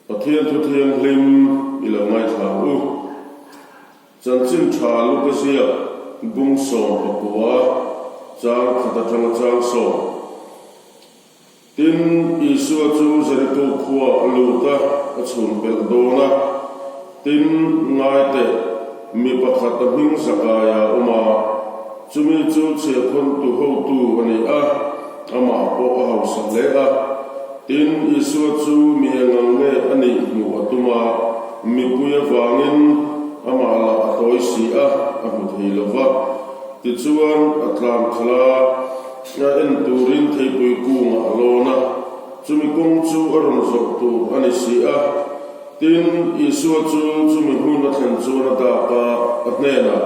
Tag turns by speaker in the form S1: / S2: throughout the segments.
S1: Pathian thu thianghlim i lo ngaithla ang u. Chanchin tha Luka ziak bung 19 chang khat atanga chang sawm. Tin, Isua chu Jeriko khua a lut a, a chhun pelh dawn a. Tin, ngai teh, mi pakhat a hming Zakaia a awm a, chumi chu chhiahkhawntu hotu a ni a, amah pawh a hausa hle a. Tin, Isua chu mi engang nge a nih hmuh a tum a, mipui avangin amah lah a tawi si a, a hmu thei lo va. Tichuan, a tlan khalh a, a en turin theipui kungah a lawn a, chumi kawng chu a rawn zawh tur a ni si a. Tin, Isua chu chumi hmun a thlen chuan a dak a, a hnenah,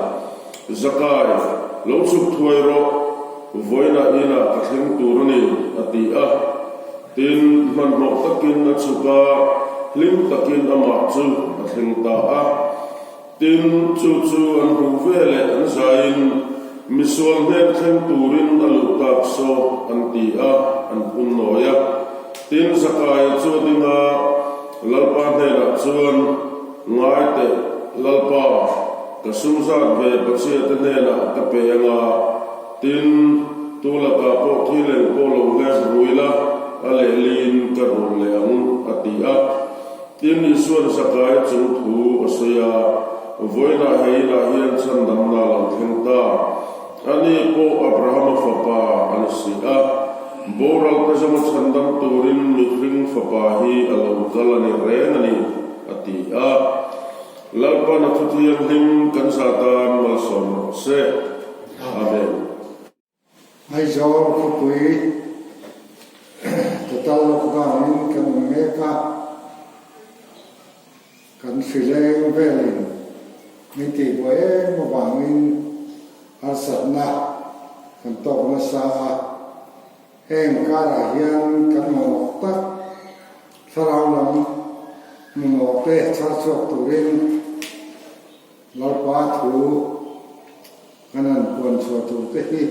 S1: Zakai, lo chhuk thuai rawh, vawiinah inah ka thleng tur a ni, a ti a. Tin, hmanhmawh takin a chhuk a, hlim takin amah chu a thleng ta a. Tin, chu chu an hmuh veleh an zaiin, Misual hnen thleng turin a luh tak saw, an ti a, an phun nawi a. Tin, Zakaia chu a ding a, Lalpa hnenah chuan, Ngai teh, Lalpa, ka sum zat ve Pathiate hnenah ka pe ang a, tin, tu lakah pawh thil eng pawh lo hlep rui la, a lehliin ka rul leh ang, a ti a. Tin, Isua'n Zakaia chung thu a sawi a, Vawiinah he inah hian chhandamna a lo thleng ta. Ani pawh Abrahama fapa a ni si a. Boral te zawnga chhandam turin mihring fapa hi a lo kal a ni reng a ni, a ti a. Lalpan a thuthianghlim kan zah tan malsawm rawh se. Amen.
S2: Aizawl khawpui total lockdown in kan awm mek a, kan hrileng velin min tihbuai em avangin harsatna kan tawk nasa a, heng karah hian kan mamawh tak thlarau lam mamawh te chhar chhuak turin Lalpa thu Kan han puan chhuah tur te hi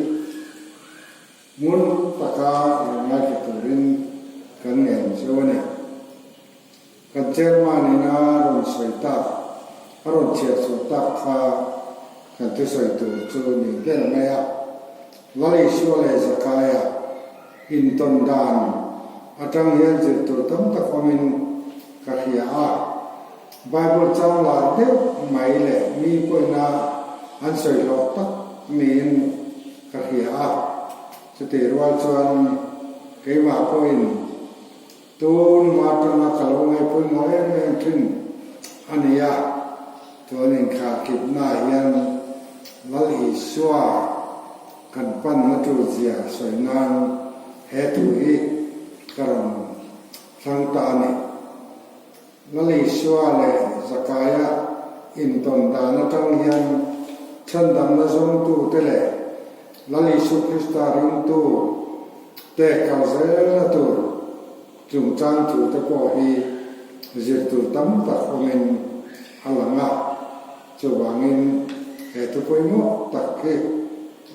S2: ngun taka lo ngaithla turin kan ngen cheu a ni. Kan chairman in a rawn sawi tak, a rawn chhiar chhuah tak kha kan thusawi tur chu ni ber mai a. Lal Isua leh Zakaia intawn dan atang hian zir tur tam tak awmin ka hria a. Bible chang lar deuh mai leh mi pawhina an sawi hlawh tak niin ka hria a, chutih rual chuan keimah pawhin tun hma atanga ka lo ngaihpawimawh em em thin a ni a, chuan inkharkipnaah hian Lal Isua kan panna tur zia sawi nan he thu hi ka rawn thlang ta a ni. Lalisua leh Zakaia intawn dan atang hian chhandamna zawngtute leh Lalisu Krista ringtu te kal zelna tur chungchang thute pawh hi zir tur tam tak awmin a lang a, chuvangin he thu pawimawh tak hi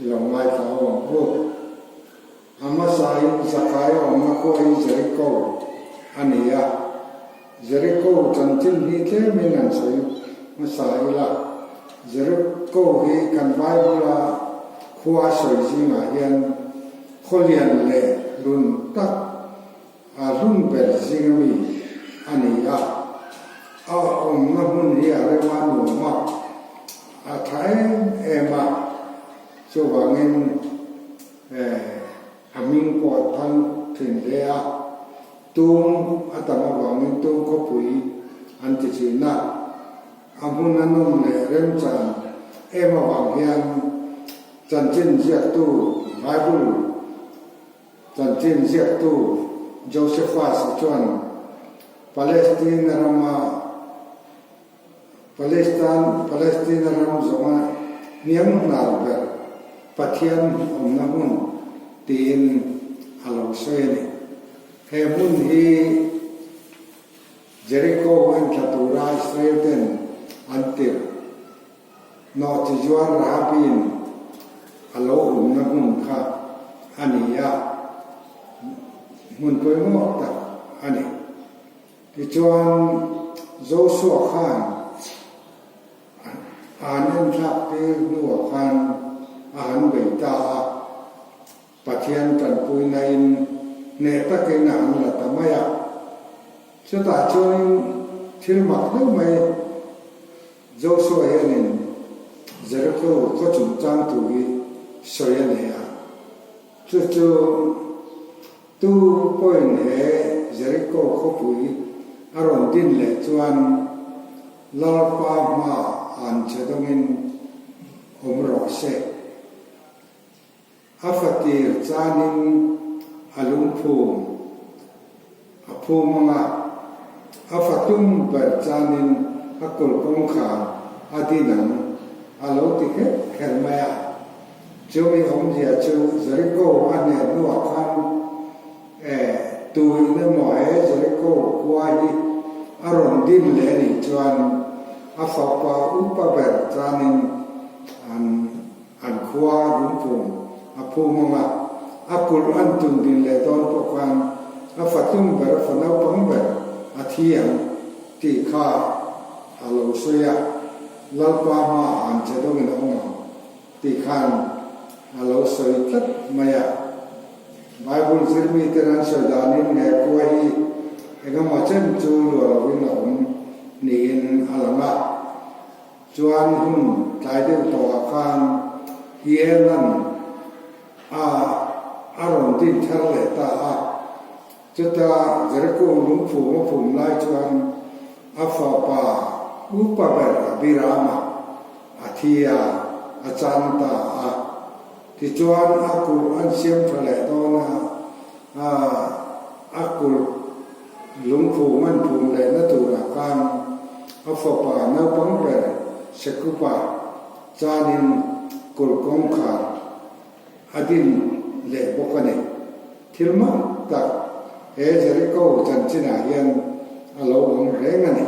S2: i lo ngaithla ho ang u. A hmasain Zakaia awmna khua hi Jeriko a ni a. Jeriko chanchin hi tlemin an sawi hmasa ila. Jeriko hi kan Bible-a khua sawi zingah hian khaw lian leh hlun tak, a hlun ber zinga mi a ni a. A awmna hmun hi a rema nuam a, a tha em em a. Chuvangin. A hming pawh a thang thin hle a, tung a tam avangin tung khawpui an ti thin a. A hmun a nawm leh remchan em avang hian chanchin ziaktu Bible chanchin ziaktu Josephus-a chuan Palestine rama Palestine Palestina ram zawnga hniam hnar ber Pathian awmna hmun tiin a lo sawi a ni. He hmun hi Jericho en thla tura Israel ten an tirh nawhchizuar Rahabi'n a lo umna hmun kha a ni a, hmun pawimawh tak a ni. Tichuan, Josua khan a han enthlak tir hnuah khan a han bei ta a, Pathian tanpuinain hneh takin a han la ta mai a. Chutah chuanin thil mak deuh mai Josua hianin Jeriko khaw chungchang thu hi sawi a nei a, chu chu Tu pawhin he Jeriko khawpui a rawn din leh chuan Lalpa hmaah an che dawngin awm rawh se. A fatir chanin a lungphum a phum ang a, a fatum ber chanin a kul kawngkhar a din ang a lo ti kher kher mai a. Chumi awmzia chu Jeriko a hnen hnuah khan e tuin emaw he Jeriko khua hi a rawn din leh a nih chuan a fapa upa ber chanin an an khua lungphum a phum ang a, a kulh an tun din leh dawn pawh khan a fatum ber a fa naupang ber a thi ang tih kha a lo sawi a, Lalpa hmaah an che dawngin a awm ang. Tih khan a lo sawi tlat mai a. Bible zirmiten an sawi danin he khua hi engemaw chen chu luah lovin a awm niin a lang a. Chuan hun tlai deuh tawhah khan Hielan a a rawn din thar leh ta a. Chuta Jeriko lungphum a phum lai chuan a fapa upa ber Abirama a thi a, a chan ta a. Tichuan a kulh an siam tha leh dawn a, a a kulh lungphum an phum lehna turah khan a fapa naupang ber Sekupa chanin kulh kawngkhar a din leh bawk a ni. Thil mak tak he Jeriko chanchinah hian a lo awm reng a ni.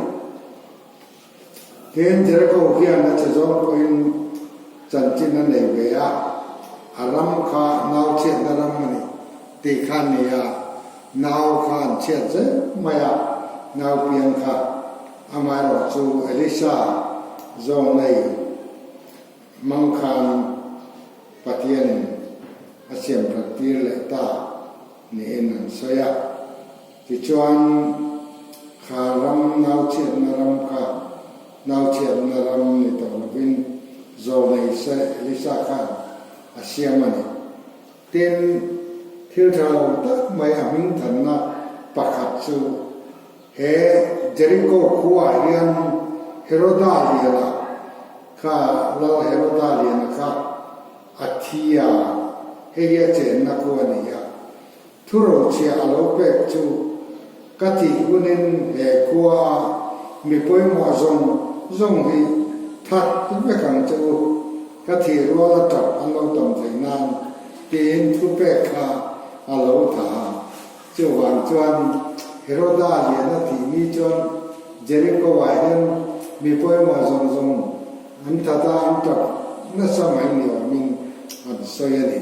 S2: Tin, Jeriko hian a che zawng pawhin chanchin a nei ve a, a ram kha nau chhiatna ram a ni tih kha a ni a, nau kha an chhiat zel mai a, nau piang kha. Amaherawhchu Elisa zawng nei hmang khan Pathianin a siam that tir leh ta niin an sawi a. Tichuan, kha ram nauchhiatna ram kha nauchhiatna ram ni tawh lovin Zawlnei Elisa khan a siam a ni. Tin, thil tha lo tak mai a hming thanna pakhat chu he Jeriko khuaah hian Heroda liana kha Lal Heroda liana kha a thi a, hei hi a chenna khu a ni a. Thurochhia a lo pek chu ka tih hunin he khua a mi pawimawh zawng zawng hi that vek ang che u, ka thih rual a tap an lo tam theih nan tiin thu pek kha a lo tha a. Chuvang chuan Heroda lian a tih ni chuan Jericho ah hian mi pawimawh zawng zawng an that a, an tap nasa mai ni awmin an sawi a ni.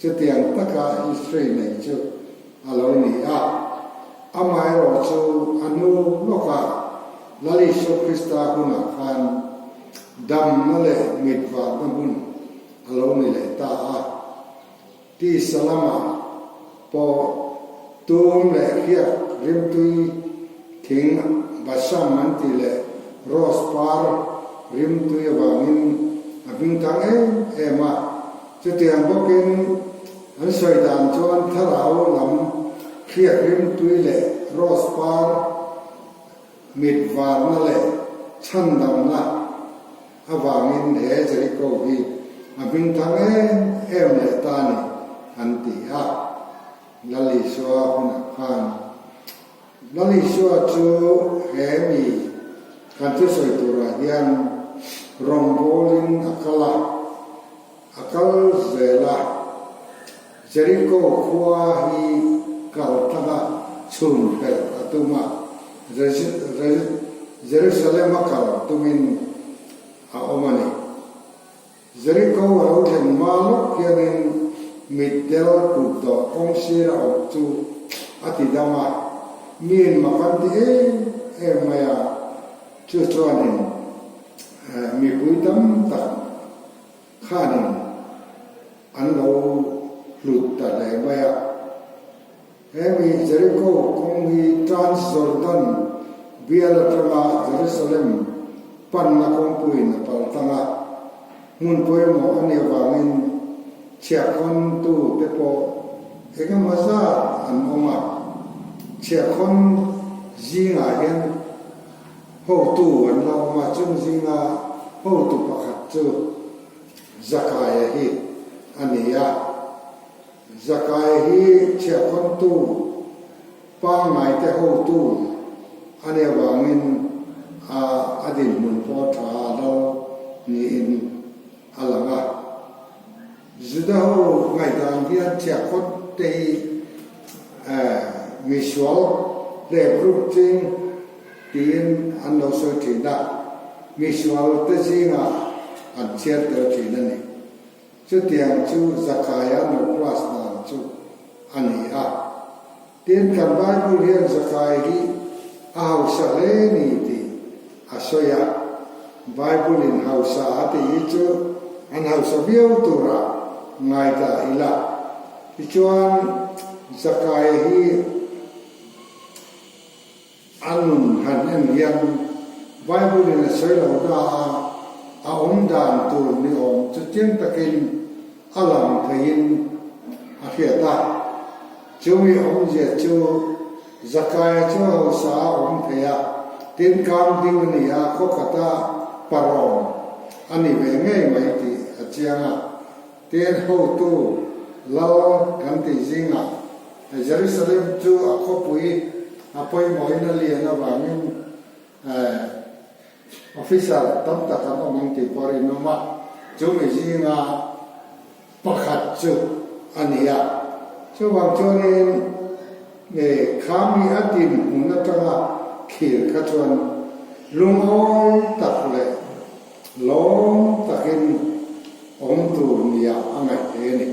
S2: Chutiang taka history nei chu a lo ni a, amaherawh chu a hnu lawkah Lal Isua Krista hunah khan damna leh mitvarna hmun a lo ni leh ta a. Tisa lamah pawh tum leh hriak rimtui thing Basam an tih leh Rose par rimtui avangin a hmingthang em em a. Chutiang bawkin an sawi dan chuan thlarau lam hriak rimtui leh rose par mit varna leh chhandamna avangin he Jeriko hi a hmingthang em em leh ta ni an ti a. Lal Isua hunah khan Lal Isua chu he mi kan thusawi turah hian rawngbawlin a kal a. A kal zel a, Jeriko khua hi kal tlanga chhun pelh a tum a, Jerusalem a kal tumin a awm a ni. Jeriko a lo thlen hma lawk hianin mitdel kutdawh kawng sira awm chu a ti dam a. Miin mak an ti em em mai a, chu chuanin mipui tam tak khanin an lo hlut ta hle mai a. Hemi Jeriko kawng hi Trans-Jordan bial atanga Jerusalem panna kawngpuiin a pal tlang a, hmun pawimawh a nih avangin chhiahkhawntu te pawh engemaw zat an awm a. Chhiahkhawn zingah hian hotu an la awm a, chung zinga hotu pakhat chu Zakaia hi a ni a. Zakai hi chhiahkhawntu pangngaite hotu a nih avangin a a dinhmun pawh a tha a lo niin a lang a. Juda ho ngaihdan hian chhiahkhawt te hi misual leh group ching tiin an lo sawi thin a, misual te zingah an chhiar tel thin a ni. Chutiang chu Zakaia no class dan chu a ni a. Tin, kan Bible hian Zakai hi a hausa hle ni tih a sawi a. Bible in hausa a tih hi chu an hausa viau tura ngai ta ila. Tichuan, Zakaia hi A nun han en hian Bible in a sawi lo na a, a awm dan tur ni awm chu chiang takin a lang theiin a hriat a. Chumi awmzia chu Zakaia chu hausa a awm thei a, tin kam ding a ni a, khaw khata parawm a ni ve ngei mai tih a chiang a. Tin hotu lal kan tih zingah Jerusalem chu a khawpui a pawimawhin a lian avangin officer tam tak an awm ang tih pawh a rinawm a, chumi zinga pakhat chu a ni a. Chuvang chuanin kha mi a din hmun atanga thlir kha chuan lungawi tak leh lawm takin awm tur nia a ngaih thei a ni.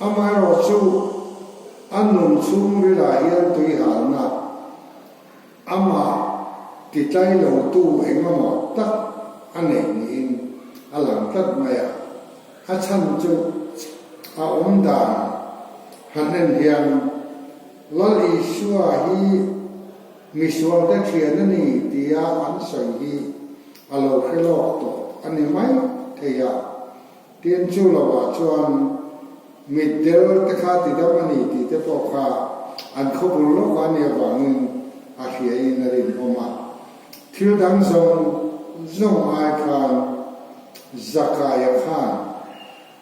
S2: Amaherawh chu a nun chhungrilah hian tuihalna amah titlai lotu engemaw tak a neih niin a lang tlat mai a. A chhan chu a awm dan han en hian Lal Isua hi misualte thian a ni tia an sawi hi a lo hre lawk tawh a ni mai thei a. Tin, chu lovah chuan mitdel te kha tidam a ni tih te pawh kha an khawbul lawk a nih avangin a hriain a rinawm a. Thil dang zawng zawng ai khan Zakaia khan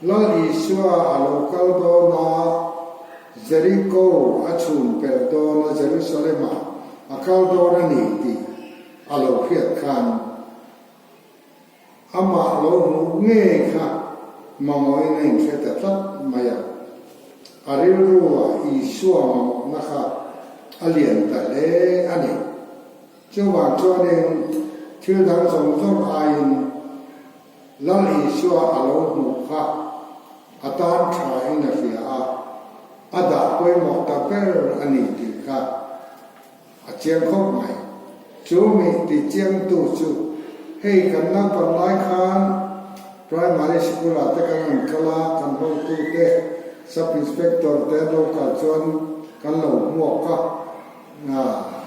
S2: Lal Isua a lo kal dawn a, Jeriko a chhun pelh dawn a, Jerusalem-ah a kal dawn a ni tih a lo hriat khan, Amah lo hmuh ngei kha mamawhin a inhre ta tlat mai a. A rilruah Isua mamawhna kha a lian ta hle a ni. Chuvang chuanin thil dang zawng zawng aiin Lal Isua a lo hmuh kha a tan thain a hria a, a dah pawimawh ta ber a ni tih kha A chiang khawp mai. Chu mi ti chiangtu chu hei kan naupang lai khan Primary School ah te kan rawn kal a, kan hotu te Sub Inspector te an lo kal chuan kan lo hmuak a,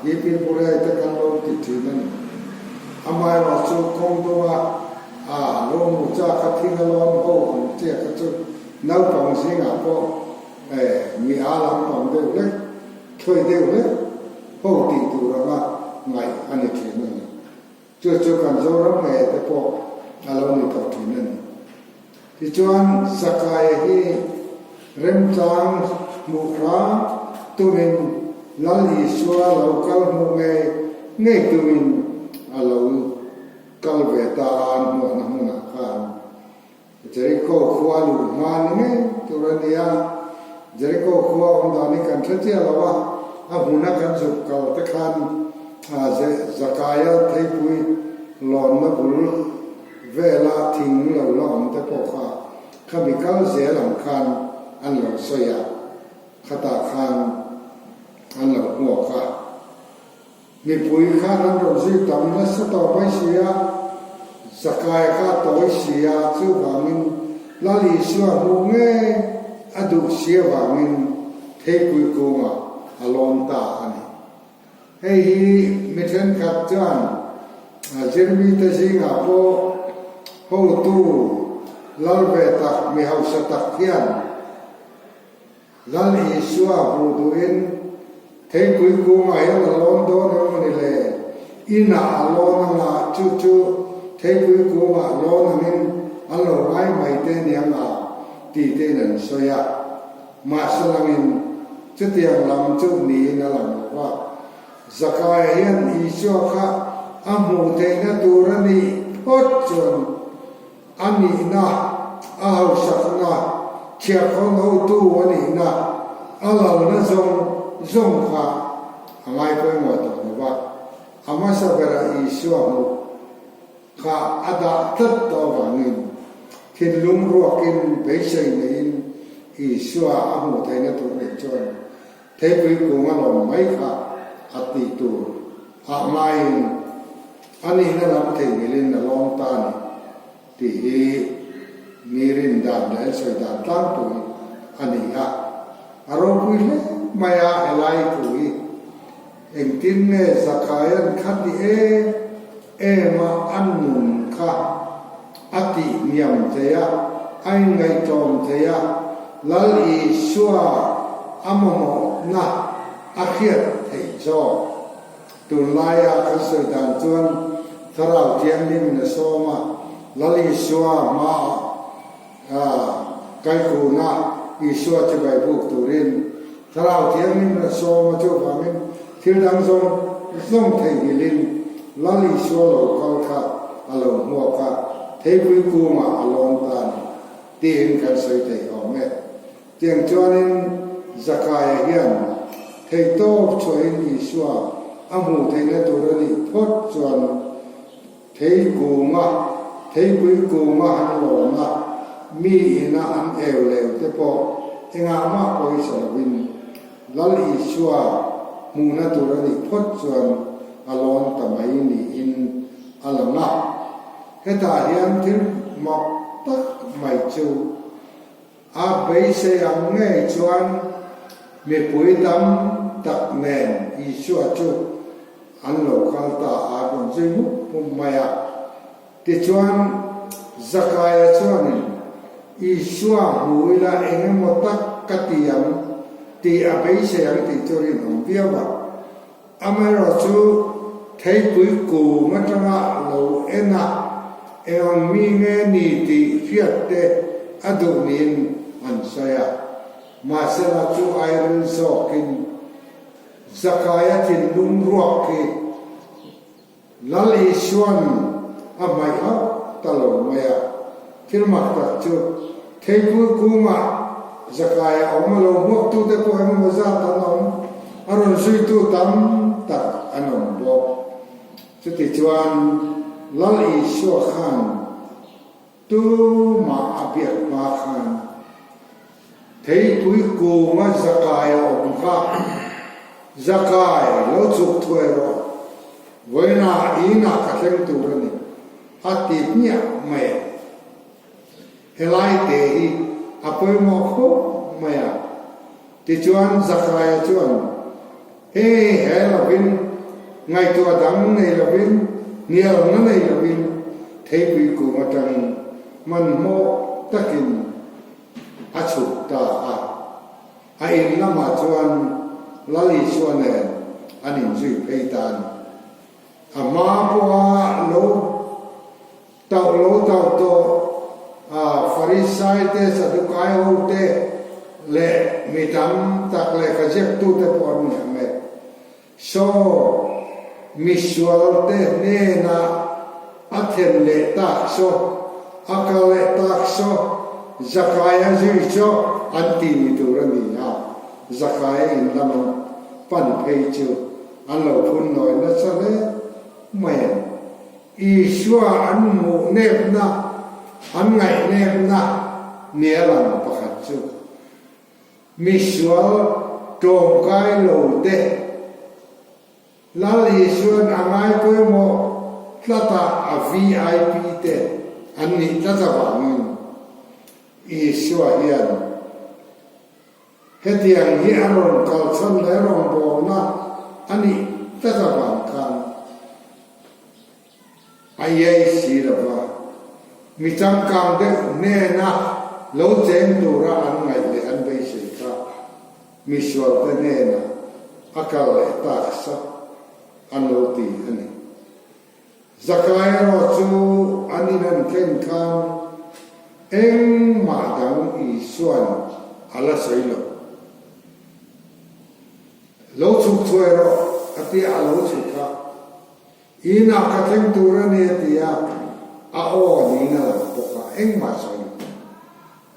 S2: hi Pilpurei te kan lo ti thin a ni. Amaherawh chu kawng dunga a lo hmu chak a thing a lawn ho ang chiah kha chu naupang zingah pawh mi a lampang deuh hlek Thawi deuh hlek ho tih tur anga ngaih a ni thin a ni. Chu chu kan Zoram ngei te pawh a lo ni tawh thin a ni. Tichuan Zakaia hi remchang hmuh hram tumin Lal Isua lo kal hmuh ngei ngei tumin a lo kal ve ta a an hmuahna hmunah khan. Jeriko khua luh hma ni ngei tur a ni a, Jeriko khua awm dan hi kan hre chiah lo a, a hmuna kan zuk kal te khan Zakaia theipui lawnna bul vela thing lo la awm te pawh kha khami kal zel ang khan an lo sawi a, khatah khan an lo hmuak a. Mipui khan an rawn zui tam nasa tawh mai si a, Zakaia kha a tawi si a, chuvangin Lal Isua hmuh ngei a duh si avangin theipui kungah a lawn ta a ni. Hei hi mi thenkhat chuan zirmite zingah pawh hotu lal ve tak, mi hausa tak hian Lal Isua hmuh duhin theipui kungah hian a lawn dawn em maw ni le? Inah a lawn anga chu chu theipui kungah lawn angin an lo ngai mai te niang a ti tein an sawi a. Mahse langin chutiang lam chu niin a lang lo va. Zakaia hian Isua kha a hmuh theihna tur a nih phawt chuan a nihna, a hausakna, chhiahkhawn hotu a nihna, a lalna zawng zawng kha a ngai pawimawh tawh lo va. A hmasa berah Isua hmuh Kha a dah tlat tawh avangin thinlung ruakin beisei neiin Isua a hmuh theihna tur nih chuan theipui kung a lawm mai kha a tih tur ah ngaiin a nihna lam theihnghilhin a lawm ta a ni tih hi mi rin dan leh an sawi dan tlangpui a ni a. A ropui hle mai a helai thu hi engtin nge Zakaia'n kha ti em Em a an nun kha a tih hniam thei a, a inngaihtlawm thei a, Lal Isua a mamawhna a hriat theih zawk. Tunlaia kan sawi dan chuan Thlarau Thianghlim in a sawm a, Lal Isua hmaah kaikuna Isua chu baibuk turin Thlarau Thianghlim in a sawm a, chuvangin thil dang zawng zawng theihnghilhin Lal Isua lo kal kha a lo hmuak a, theipui kungah a lawn ta a ni tiin kan sawi thei awm e. Tiang chuanin Zakaia hian theihtawp chhuahin Isua a hmuh theihna tur a nih phawt chuan Thei kunga, theipui kunga han lawm a, mi ina an eu leu te pawh engah mah pawisa lovin Lal Isua hmuhna tur a nih phawt chuan a lawn ta mai niin a lang a. Hetah hian thil mak tak mai chu a beisei ang ngei chuan mipui tam tak nen Isua chu an lo kal ta a rawn zui mup mup mai a. Tichuan, Zakaia chuanin, Isua hmu ila eng emaw tak ka ti ang tih a beisei ang tih chu rinawm viau a. Amaherawhchu, theipui kum atanga lo en a, eng ang mi nge ni tih hriat te a duh niin an sawi a. Mahsela chu airil zawkin Zakaia thinlung ruak hi Lal Isua'n a hmaih hauh ta lo mai a. Thil mak tak chu, theipui kungah Zakaia awm a lo hmuaktute pawh engemaw zat an awm, a rawn zuitu tam tak an awm bawk. Chutichuan, Lal Isua khan Tumah a biak hma khan theipui kunga Zakai a awm kha, Zakai, lo chhuk thuai rawh, vawiinah inah ka thleng tur a ni, a ti hmiah mai a. Helai te hi a pawimawh khawp mai a. Tichuan Zakaia chuan, Hei he lovin, ngaihtuah dang nei lovin, hnialna nei lovin theipui kung atangin hmanhmawh takin a chhuk ta a. A in lamah chuan Lal Isua nen an inzui phei ta a ni. A hma pawha lo Tauh lo tauh tawh a Farisai te, Sadukai ho te leh mi tam tak lehkha ziaktute pawh an ni ang e. Saw misual te hnenah a then leh tak saw, a kal leh tak saw, Zakaia zui chaw an ti ni tur a ni a, Zakaia in lam an pan phei chu an lo phun nawi nasa hle mai ang. Isua an hmuh nepna, an ngaih nepna nia lang pakhat chu, misual tlawmkai lo te Lal Isuan a ngai pawimawh tlat a, a VIP te an nih tlat avangin Isua hian hetiang hi a rawn kalchhan leh rawngbawlna a nih tlat avang khan a iai si lo va, mi changkang deuh hnena lo cheng tura an ngaih leh an beisei kha misualte hnenah a kal leh tak sak an lo ti a ni. Zakai erawh chu an in an thlen khan engmah dang Isua'n a la sawi lo. Lo chhuk thuai rawh a tia a lo chhuk a. Inah ka thleng tur a ni a ti a, a aw niin a lang bawk a, engmah sawi lo.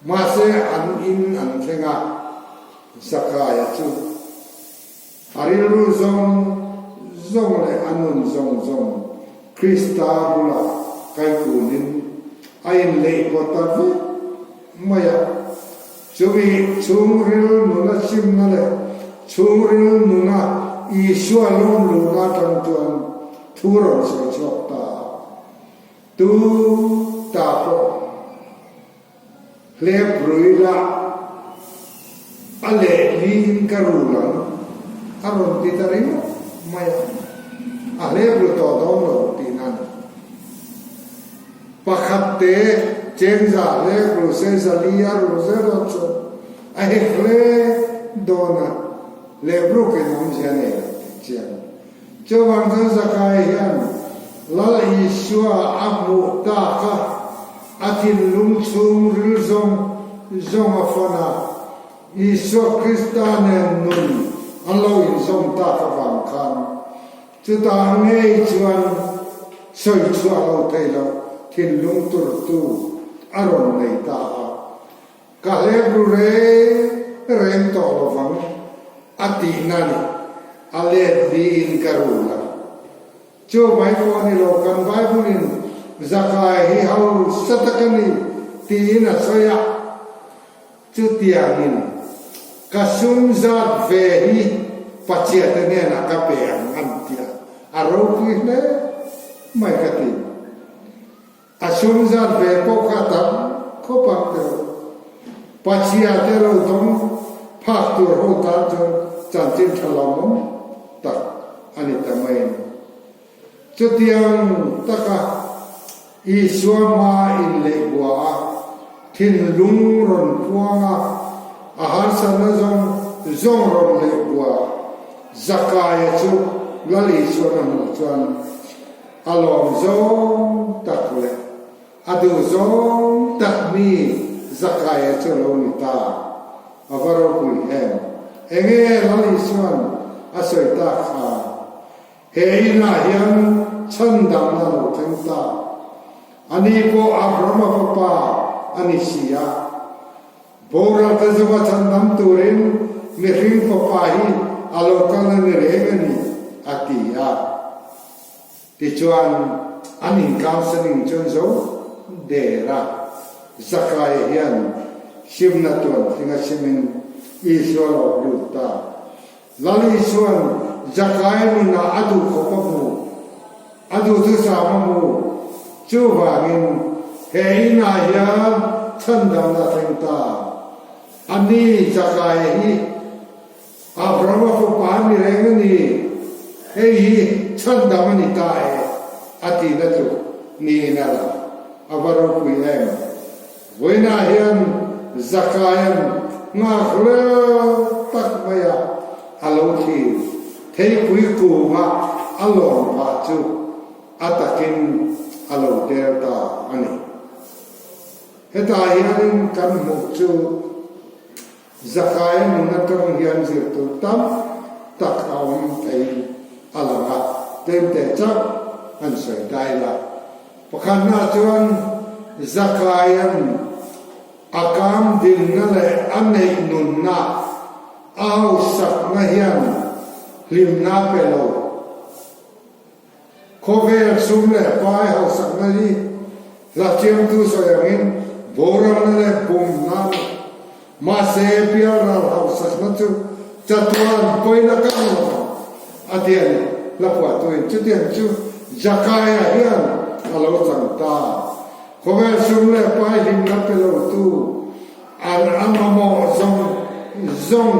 S2: Mahse an in an thleng a, Zakaia chu a rilru zawng zawng leh a nun zawng zawng Krista bulah kaikunin a inleih baw ta vek mai a. Chumi chhungril nuna simna leh chhungril nuna Isua lawmluhna atang chuan thu rawn sawi chhuak ta a. Tu ta pawh hlep rui la a lehliin ka rul ang a rawn ti ta ringawt mai a, a hlep ru tawh dawn lo tihna a ni. Pakhat te chengza hle ru se zali a ru zel dawn chu a hek hle dawn a, lehbruk in awmzia nei lo tih chiang. Chuvang chuan Zakai hian Lal Isua a hmuh tak a, a thinlung chhungril zawng zawng a fan a, Isua Krista nen nun an lo inzawm tak avang khan Chutah ngei chuan sawi chhuah lo thei lo thinlung turtu a rawn nei ta a, Ka hlep ru reng reng tawh lovang a tihna ni, a let liin ka rul ang. Chu mai pawh ni lo, kan Bible-in Zakai hi hausa tak a ni tiin a sawi a. Chutiangin, ka sum zat ve hi Pathiate hnenah ka pe ang an ti a, a ropui hle mai ka ti. A sum zat ve pawh kha a tam khawp ang tilo. Pathiate lo dawng phak tur ho tan chuan chanchin tha lawmawm tak a ni ta mai a ni. Chutiang taka Isua hma inleihbua a, thinlung rawn puang a, a harsatna zawng zawng rawn leihbua Zakaia chu Lal Isuan a hmuh chuan a lawm zawng tak leh a duh zawng tak mi Zakaia chu a lo ni ta. A va ropui em! Enge Lal Isuan a sawi tak kha? He inah hian chhandamna a lo thleng ta. Ani pawh Abrahama fapa a ni si a. Boralte zawnga chhandam turin mihring fapa hi a lo kal a ni reng a ni, a ti a. Tichuan, an in-counselling chuan zo der a. Zakaia hian simna tuan tlinga simin Isua a lo lut ta. Lal Isua'n Zakai nunah a duh khawp a hmu, a duhthusam a hmu. Chuvangin he inah hian chhandamna a thleng ta. A ni, Zakai hi Abrahama fapa ni reng a ni, hei hi chhandam a ni ta e, a tihna chu niin a lang. A va ropui em! Vawiinah hian Zakaia'n nghak rel tak maia a lo thlir theipui kunga a lawm phah chu a takin a lo der ta a ni. Hetah hianin kan hmuh chu Zakaia nun atang hian zir tur tam tak a awm theiin a lang a, tlemte chauh an sawi ta ila. Pakhatna chuan Zakaia'n a kam dinna leh a neih nunna a hausakna hian hlimna a pe lo. Khawvel sum leh pai hausakna hi hlahṭiamtu sawi angin boralna leh bumna a ni. Mahse, pialral hausakna chu chatuan pawina kan lo ang, a ti a ni. Hla phuahtuin chutiang chu Zakaia hian a lo chang ta. Khawvel sum leh pai hlimna pe lotu an a mamawh zawng zawng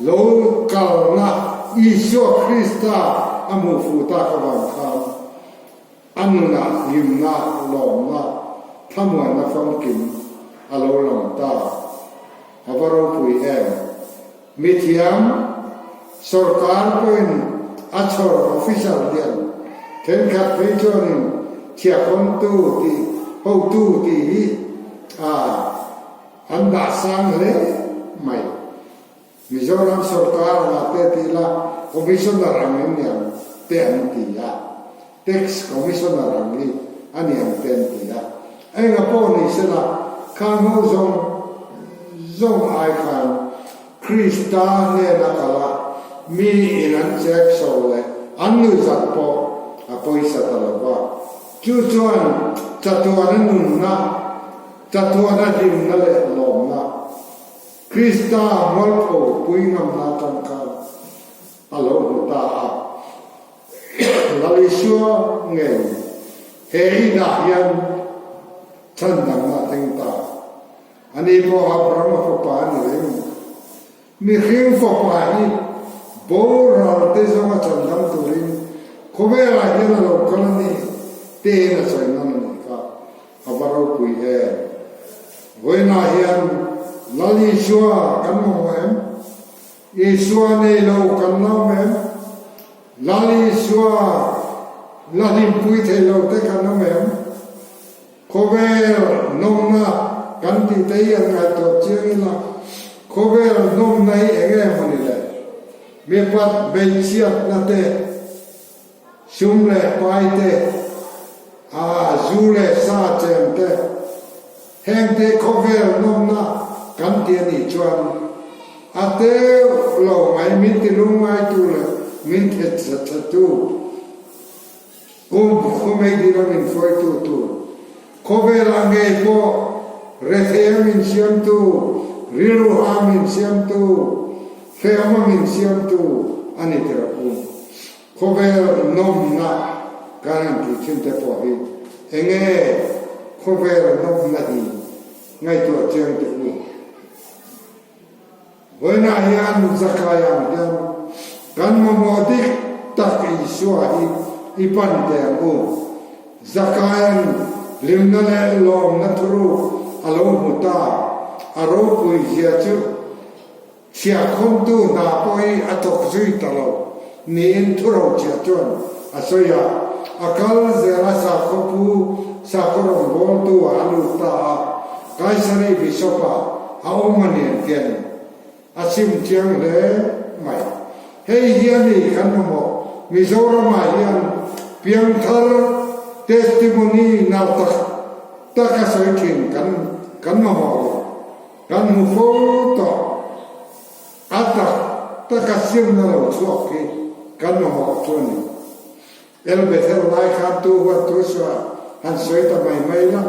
S2: lo kalna Isua Krista a hmuh fuh tak avang khan a nunah hlimna, lawmna, thlamuanna famkim a lo lang ta. A va ropui em? Mithiam sorkar pawhin a chhawr officer lian thenkhat phei chuanin thiahhawntu tih hotu tih hi a an dah sang hle mai. Mizoram sorkar anga te tih la commissioner ang in niang te an ti a, tax commissioner ang hi a niang te an ti a. Enga pawh ni sela, khang ho zawng zawng ai khan Krista hnena kal a, mi in an chek so leh an nuihzat pawh a pawisa ta lo va. Chu chuan chatuana nunna, chatuana hlimna leh lawmna, Krista mualpho pui ngamna atang khan a lo hmu ta a. Lal Isua ngei he inah hian chhan dangna a thleng ta. Ani pawh Abrahama fapa a ni reng. Mihring fapa hi boral te zawnga chhan dang turin khawvelah hian a lo kal a ni tiin a sawi nawn a nih kha. A va ropui em! Vawiinah hian Lal Isua kan mamawh em? Isua nei lo kan lawm em? Lal Isua la hlimpui thei lo te kan awm em? Khawvel nawmna kan tih te hi an ngaihtuah chiang ila, khawvel nawmna hi eng nge maw ni le? Mipat hmeichhiatna te, sum leh pai te, a zu leh sa chen te, Hengte khawvel nawmna kan ti a nih chuan a teuh lo mai, min ti lungngai-tu leh min thetchatu, kum khawmei dila min hruaitu tur, khawvelah ngei pawh rethei-a min siamtu, rilruha min siamtu, hrehawma min siamtu a ni tir a pu. Khawvel nawmna kan han tih thin te pawh hi enge khawvel nawmna hi ngaihtuah chiang teh u. Vawiinah hian Zakai ang hian kan mamawh dik tak Isua hi i pan teh ang u. Zakaia'n hlimna leh lawmna thuruk a lo hmu ta, a ropui zia chu Chhiahkhawmtu hna pawh hi a thawk zui ta lo niin thurochhiah chuan a sawi a, a kal zel a sakhaw pu sakhaw rawngbawltu ah a lut ta a, Kaisari Bishop ah a awm a ni an ti a ni. A chim chiang hle mai. Hei hi a ni kan mamawh Mizoram ah hian piangthar testimony nalh tak tak a sawi thin kan kan mamawh lo. Kan hmu fo tawh. A tak taka simna lo chhuak hi kan mamawh chu a ni. El Bethel lai khan tu huan tu suah han sawi ta mai mai la.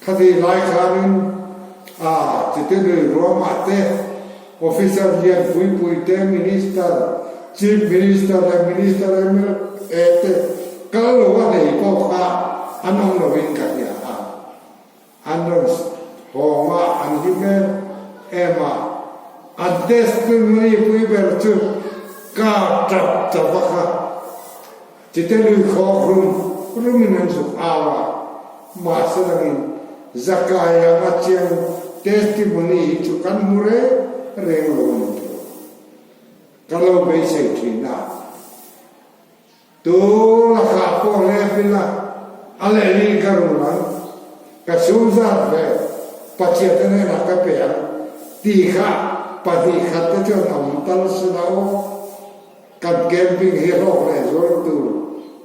S2: Khati lai khanin a chite nui ruamah te, officer lian pui pui te, minister, chief minister leh minister mla te kal lo a nei pawh kha an awm lovin ka hria a. An rawn hawng a, an hlim em em a, an testimony pui ber chu car tap tap a kha chite lui khawk rum rumin an zuk au a, mahse langin Zakai anga chiang testimony hi chu kan hmu reng reng lo a ni tho. Ka lo beisei thin a. Tu lakah pawh lep ila a lehli ka rul ang, ka chhung zat ve Pathiate hnenah ka pe ang tih kha 2 khat te chuan awm tal se la aw, kan camping hi hlawk leh zual tur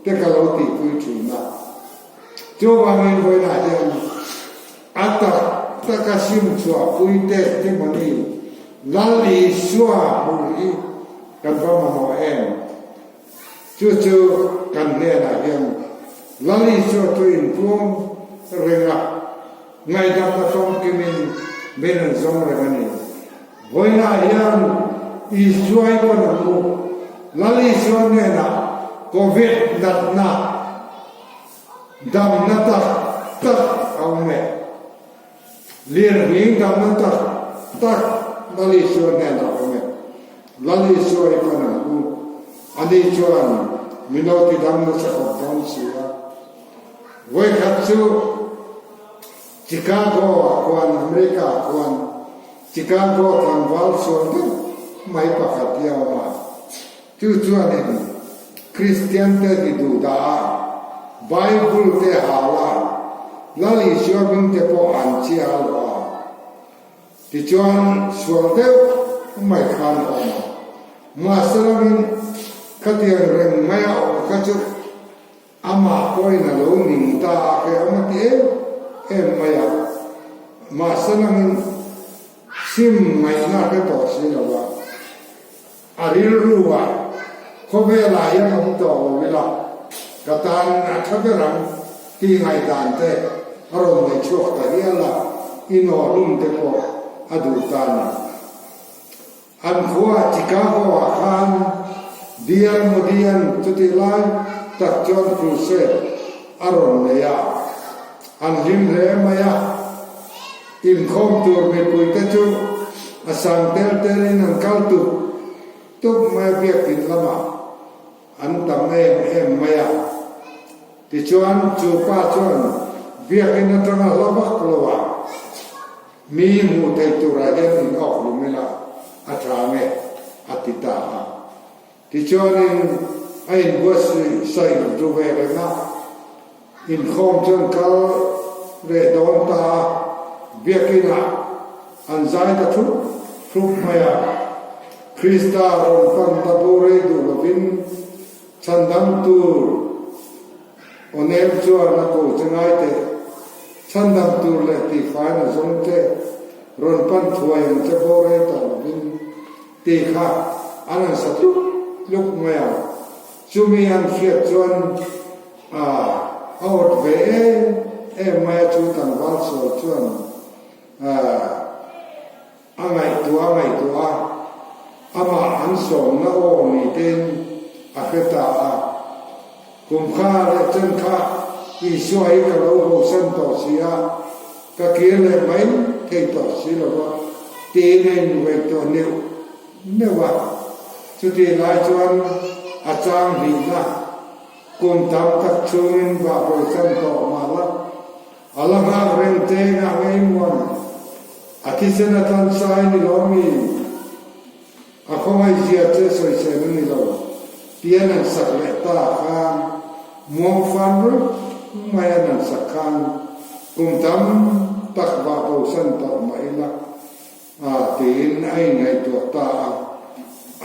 S2: te ka lo tihpui thin a. Chuvangin vawiinah hian a tak taka sim chhuahpui testimony Lal Isua hmuh hi kan va mamawh em? Chu chu kan hnenah hian Lal Isua chu inpuang reng a, ngaihdamna famkimin min an zawng reng a ni. Vawiinah hian Isua hi pawn ang u. Lal Isua hnenah Covid natna damna tak tak a awm e. Lirnghing damna tak tak Lal Isua hnenah a awm e. Lal Isua hi pan ang u. Ani chuan min lo ti dam nasa khawp dawn si a. Vawikhat chu Chicago ah khuan, America ah khuan Chicago tlangval sual deuh mai pakhat hi a awm a. Chu chuanin Kristian te ti duh dah a, Bible te hal a, Lal Isua hming te pawh an chhia lo a. Tichuan sual deuh mai khan a awm a. Mahse langin khatiang reng mai a awm kha chu Amah pawhin a lo ning ta a, kei awm a ti em em mai a, mahse langin sim ngaihna a hre tawh si lo a, a rilru ah khawvelah hian awm tawh lo ila ka tan a tha ber ang tih ngaihdan te a rawn nei chhuak ta hial a, inawhlum te pawh a duh ta a ni. An khua Chicago ah khan Dian Modian chutih lai tak chuan crusade a rawn nei a, an hlim hle mai a. Inkhawm tur mipuite chu a sang tel telin an kal tup tup mai a, biakin lamah an tam em em mai a. Tichuan chu pa chuan biakin atanga hla vak lo ah, Mi hmuh theih turah hian in awk lum ila a tha nge? a ti ta a. Tichuanin a inbuatsaih ru ve reng a, inkhawm chuan kal leh dawn ta a, biakinah an zai ta thup thup mai a. Krista rawn pan ta bo rei duh lovin chhandam tur Aw nem chuan a ko che ngai teh, chhandam tur leh tihfai na zawng che rawn pan thuai ang che bawr rei tawh lovin tih kha an han sa tluk tluk mai a. Chumi an hriat chuan a a awt ve em em mai a chu tlangval sual chuan a a ngaihtuah a ngaihtuah a, amah an sawmna aw ni tein a hre ta a. Kum kha leh chen kha Isua hi ka lo bosan tawh si a, ka kir leh mai thei tawh si lo va, tiin a inruaihtuah neuh neuh a. Chutih lai chuan a chang hlihna kum tam tak chhungin vah bosan tawh mah la, A la nghak reng te ngah ngei muan a thisen a tlan sai ni lo mi a khawngaih zia che sawisel a ni lo tian an sak leh ta khan muang fan reuh mai an an sak khan kum tam tak vah bosan tawh mah ila a tiin a inngaihtuah ta a,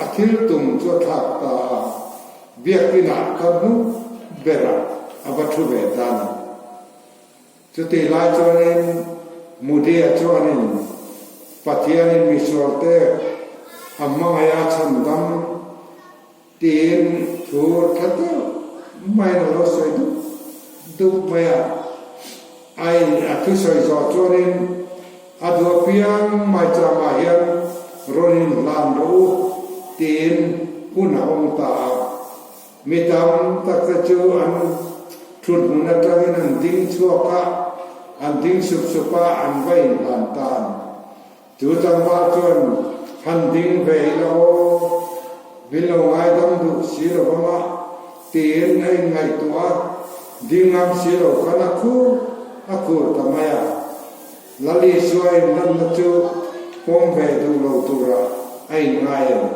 S2: a thil tum chu a thlak ta a, biakinah ka hnu berah a va thu ve ta a ni. Chutih lai chuanin Moody-a chuanin Pathianin misualte a hmangaih a chhandam tiin thu tha deuh maiin a lo sawi dup dup mai a. A in a thusawi zawh chuanin a duh apiang mai chamah hian rawn inhlan rawh u tiin hun a awm ta a. Mi tam tak te chu an thut hmun atangin an ding chhuak a, an ding sup sup a, an va inhlan ta a ni. Chu tlangval chuan han ding ve ila aw, min lo ngaidam duh si lo vang a, tiin a inngaihtuah a, ding ngam si lo khan a khur a khur ta mai a. Lal Isua inhlanna chu pawm ve duh lo turah a inngai a ni.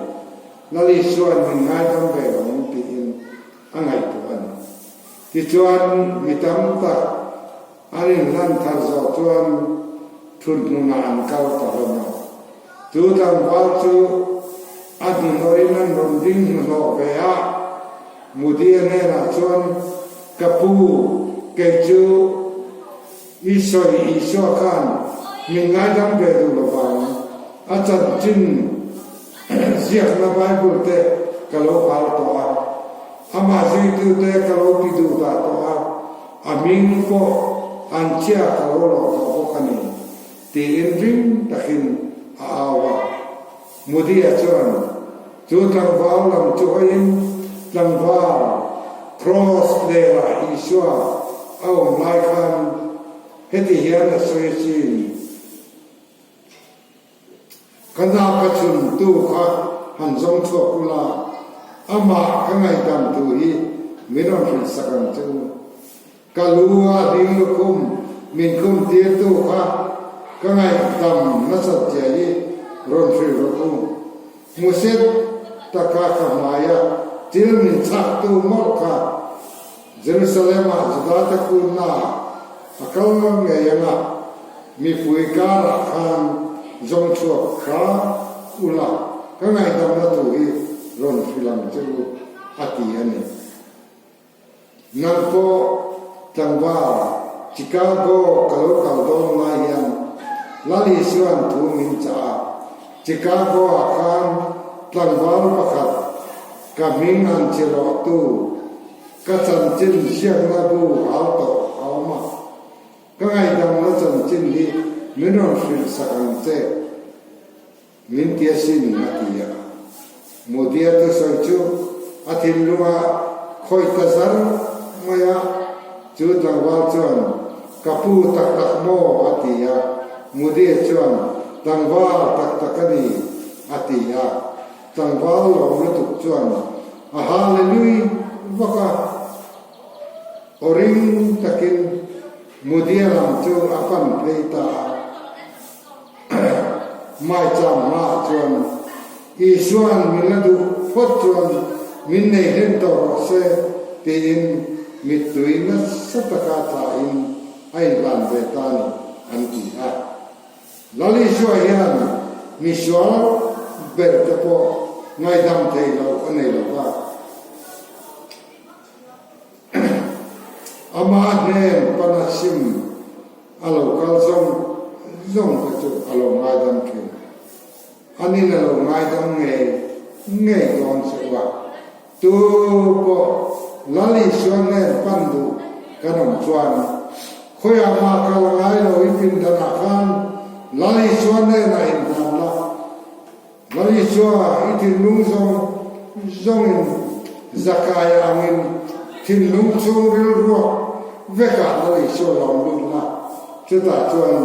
S2: Lal Isua'n min ngaidam ve lo ang tiin a ngaihtuah a ni. Tichuan, mi tam tak an inhlan thar zawh chuan thut hmunah an kal ta hlawm a. Chu tlangval chu a hnunawrin an rawn ding hnuhnawh ve a, Mudia hnenah chuan, Ka pu, kei chu i sawi Isua khan min ngaidam ve duh lo vang, a chanchin Ziakna Bible te ka lo hal tawh a, amah zuitute ka lo ti duh dah tawh a, a hming pawh an chhia ka lo lawh tawh bawk a ni, tiin ring takin a au a. Moody-a chuan. Chu tlangval lam chu hawiin tlangval Kraws lerah Isua a awm lai khan heti hian a sawi asin, Ka nak a chhuntu kha han zawng chhuak ula, amah ka ngaihdam tu hi min rawn hrilh sak ang che u. Ka lu a hling lukhum min khum tirtu kha ka ngaihdam nasat zia hi rawn hrilh rawh u. Hmuset taka ka hmaia thil min chhaktu mawlh kha Jerusalem-ah Judate kunnaah a kal ngei ang a, mipui karah khan zawng chhuak kha ula ka ngaihdamna thu hi rawn hrilh ang che u, a ti a ni. Nang pawh tlangval Chicago ka lo kal dawn lai hian Lal Isua'n thu min chah a, Chicago-ah khan tlangval pakhat ka hming an chi rawhtu ka chanchin hriatna bu hal tawh a awm a, ka ngaihdamna chanchin hi min rawn hrilh sak ang che. Min ti asin, a ti a. Mudia thusawi chu a thinlunga khawi ta zar mai a, chu tlangval chuan, Ka pu tak tak maw? a ti a. Mudia chuan, Tlangval tak tak a ni, a ti a. Tlangval lawm lutuk chuan a hallelui vak a. Aw ring takin Mudia lam chu a pan phei ta a. Maicham hmaah chuan Isua'n min la duh phawt chuan min nei hlen tawh rawh se tiin mittui nasa taka tlahin a inhlan ve ta ni an ti a. Lal Isua hian misual ber te pawh ngaihdam thei lo a nei lo va. Amah hnen pana sim a lo kal zawng zawng te chu a lo ngaidam thin. Anin a lo ngaidam ngei ngei dawn che u a, tu pawh Lal Isua hnen pan duh kan awm chuan khawiah mah kal ngai lo i pindanah khan Lal Isua hnenah inhlan la, Lal Isua i thinlung zawng zawngin Zakaia angin thinlung chhungril ruak vekah Lal Isua lawm lutna chutah chuan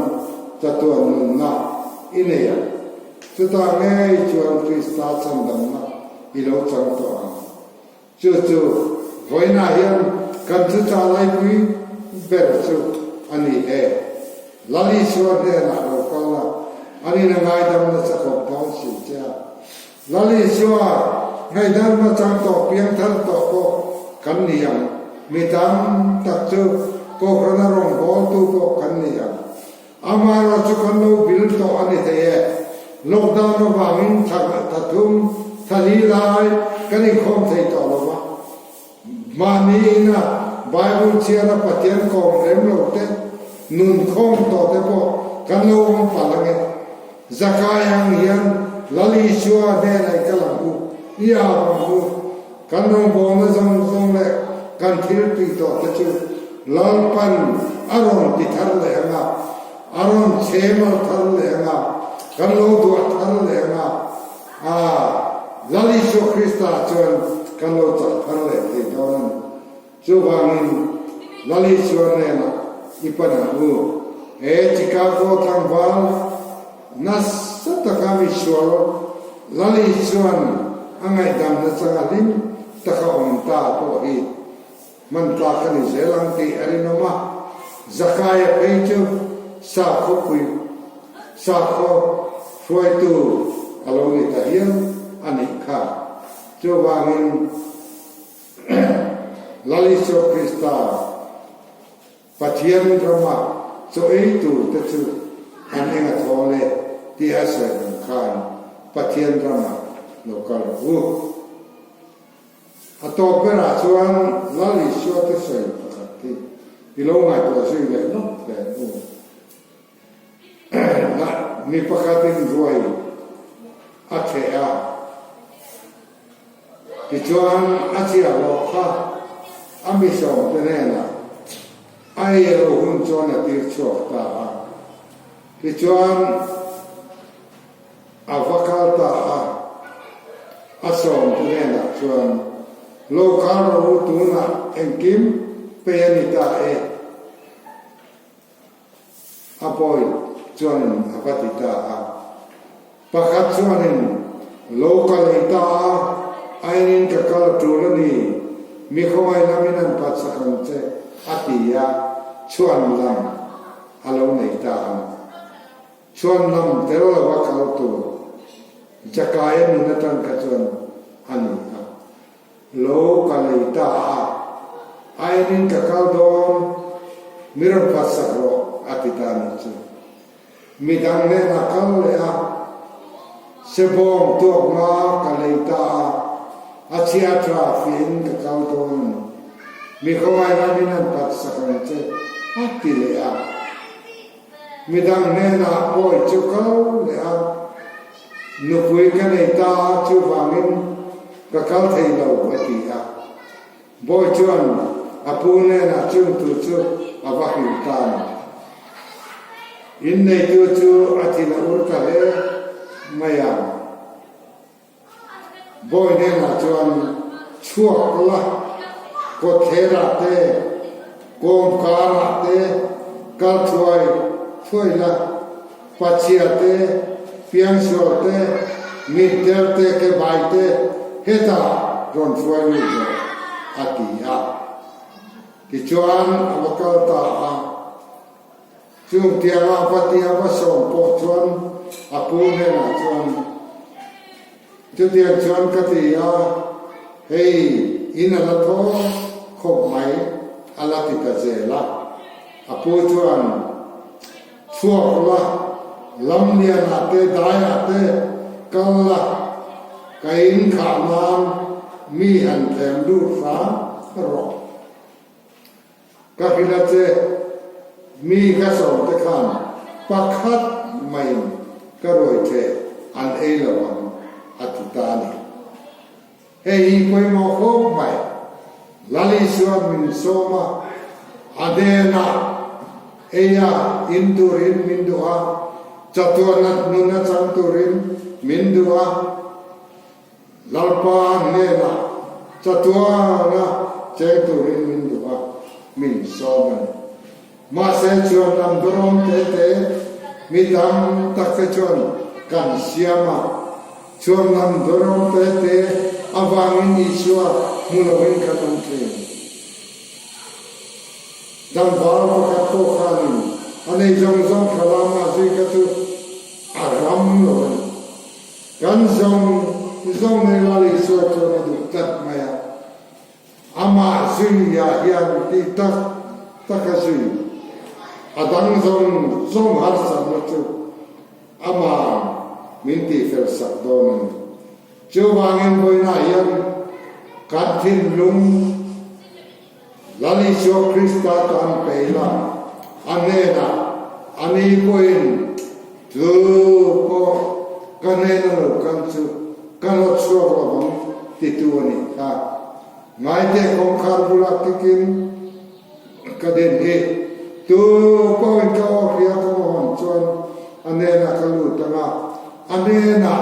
S2: chatuan nunna i nei ang. Chutah ngei chuan Krista chhandamna i lo chang tawh ang. Chu chu vawiinah hian kan thuchah laipui ber chu a ni e. Lal Isua hnenah lo kal a, an in a ngaidam nasa khawp dawn si che a. Lal Isua ngaihdam nachang tawh piangthar tawh pawh kan ni ang, mi tam tak chu Kohhrana rawngbawltu pawh kan ni ang. Amaherawh chu kan lo bil tawh a ni thei e. Lockdown avangin thla thum, thla li lai kan inkhawm thei tawh lo va. Mahni ina Bible chhiara Pathian kawm lem lo te, nun khawm tawh te pawh kan lo awm palh ang e. Zakai ang hian Lal Isua hnenah i kal ang u, i au ang u. Kan rawngbawlna zawng zawng leh kan thil tih tawh te chu Lalpan a rawn ti thar leh ang a, a rawn chhemal thar leh ang a, kan lo duah thar leh ang a, a Lal Isua Krista chuan kan lo chak thar leh thei dawn a ni. Chuvangin Lal Isua hnenah i pan ang u. He Chicago tlangval nasa taka misual Lal Isua'n a ngaihdamna changa hlim taka awm ta pawh hi hman tlak a ni zel ang tih a rinawm a. Zakaia phei chu sakhaw pui, sakhaw hruaitu a lo ni ta hial a nih kha. Chuvangin. Lal Isua Krista, Pathian rama chaw ei tur te chu an eng a thawl e tih a sawi ang khan Pathian rama lo kal rawh u. A tawp berah chuan Lal Isua te sawi pakhat hi i lo ngaihtuah zui leh lawk hle u. Mi pakhatin ruai a theh a. Tichuan, a chiahhlawh kha a mi sawmte hnenah a ei lo hun chuan a tir chhuak ta a. Tichuan, a va kal ta a. A sawmte hnenah chuan, Lo kal rawh u, tunah engkim pei a ni ta e. A bawi chuanin a va ti ta a. Pakhat chuanin, Lo kal ei ta a, a enin ka kal a tul a ni, mi khawngaih lamin an phatsak ang che, a ti a, chhuan lam a lo nei ta ang. Chhuan lam tel lova kal tur Jakaia nun atang kha chuan a ni a. Lo ka lei ta a, a enin ka kal dawn, mi rawn phatsak rawh, a ti ta a nih chu. Midang hnenah kal leh a, Sebawng tuak nga ka lei ta a, a chhia tha fiin ka kal dawn a ni. Mi khawngaih lamin an phatsak ang che, a ti leh a. Midang hnenah pawi chu kal leh a, nupui ka nei ta a, chuvangin ka kal thei lo, a ti a. Bawi chuan a pu hnenah chung tur chu a va hrilh ta a ni. Inneitu chu a thin a ur ta hle mai a. Bawi hnenah chuan chhuak la, kawtthlerah te, kawngkarah te kal thuai thuai la, pachhia te, piangsual te, mitdel te, kebai te hetah rawn hruai lut rawh, a ti a. Tichuan a va kal ta a. Chung tianga va tia va sawm pawh chuan a pu hnenah chuan, Chutiang chuan ka ti a, hei in a la thaw khawp mai a la ti ta zel a. A pu chuan, Chhuak la, lamlianah te daiah te kal la, ka in khah nan mi han thlem lut hram rawh. Ka hrilh a che, mi ka sawm te khan pakhat maiin ka ruai che an ei lo ang a ti ta a ni. Hei hi pawimawh khawp mai, Lal Isuan min sawm a, a hnenah ei a in turin min duh a, chatuan nun a chang turin min duh a, Lalpa hnenah chatuana cheng turin min duh a, min sawm a ni. Mahse chuan lam dawrawm te te mi tam tak te chuan kan siam a, chuan lam dawrawm te te avangin Isua hmu lovin kan awm thin. Tlangval pakhat pawh khanin a nei zawng zawng thlalama zui kha chu a ram lo a ni. Kan zawng zawng nei Lal Isua chuan a duh tlat mai a, amah zuiah hian tih tak tak a zui. A dang zawng zawng harsatna chu amah min tihfel sak dawn a ni. Chuvangin vawiinah hian kan thinlung Lal Isua Krista tan peih la, a hnenah a ni pawhin tu pawh ka hnena lo kal chu ka hlawt chhuak lo ang titu a nih kha. Ngaite kawngkhar bulah kikin ka din hi, tu pawhin ka aw hria ka hawn chuan a hnenah ka lut ang a, a hnenah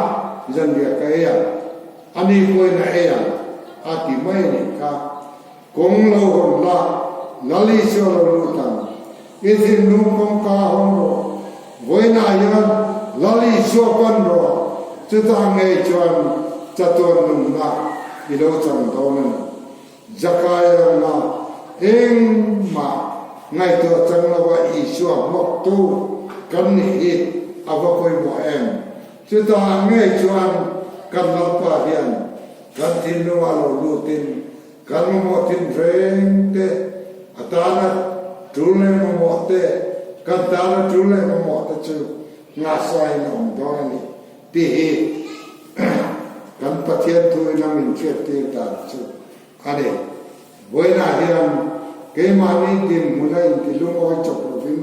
S2: zanriah ka ei ang, a ni pawhin a ei ang a ti mai a nih kha. Kawng lo hawn la, Lal Isua lo lut ang. I thinlung kawngka hawng rawh. Vawiinah hian Lal Isua pan rawh, chutah ngei chuan chatuan nunna i lo chang dawn a ni. Zakaia ranga engmah ngaihtuah chang lova Isua hmawktu kan nih hi a va pawimawh em? Chutah ngei chuan kan Lalpa hian kan thinlungah lo lutin Kan mamawh thinreng te, a tana tul leh mamawh te, kan tana tul leh mamawh te chu ngahsain a awm dawn a ni tih hi kan Pathian thuin a min hriattir dan chu a ni. Vawiinah hian keimahni dinhmun a inti lungawi chawp lovin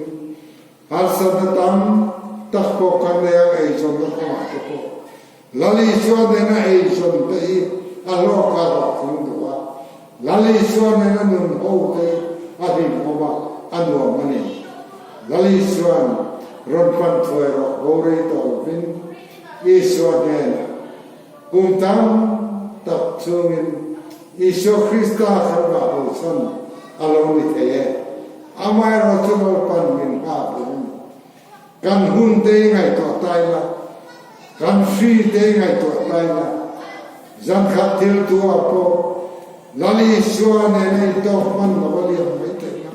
S2: harsatna tam tak pawh kan nei ang eizawnna kawngah te pawh Lal Isua nena eizawn te hi a hlawk a hlawhtling duh a, Lal Isua nena nun ho te hi a hlimawm a, a nuam a ni. Lal Isua'n rawn pan thuai rawh bo rei tawh lovin Isua hnenah kum tam tak chungin Isua Krista kan vah bosan a lo ni thei e. Amaherawhchu Lalpan min nghak reng a ni. Kan hun te i ngaihtuah tai la, kan hri te i ngaihtuah tai la, zankhat thil tu ah pawh Lal Isua nena i tawk hman lo a lian mai theihna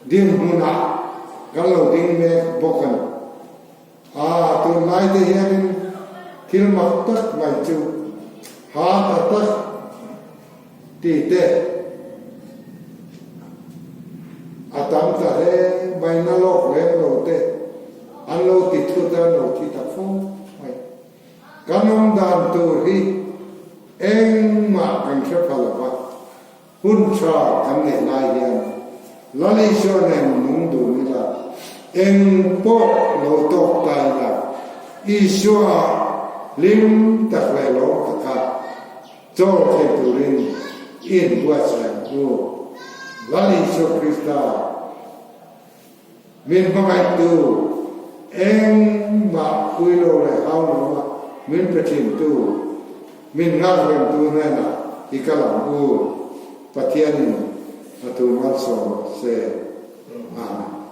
S2: dinhmun ah kan lo ding mek bawk a ni. A, tunlai te hianin thil mak tak mai chu heart attack tih te a tam ta hle mai, na lawk lem lo te an lo ti thut a, an lo thi ta fo mai. Kan awm dan tur hi engmah kan hre pha lo va, Hun tha kan neih lai hian Lal Isua nen nung dun ila, eng pawh lo tawk ta ila, Isua ah hlim tak leh lawm taka chawl thei turin i inbuatsaih ang u. Lal Isua Krista min hmangaihtu, engmah pui lo leh hau lova min pe thintu, min nghak rengtu hnenah i kal ang u. Pathianin a thu malsawm rawh se. Amen.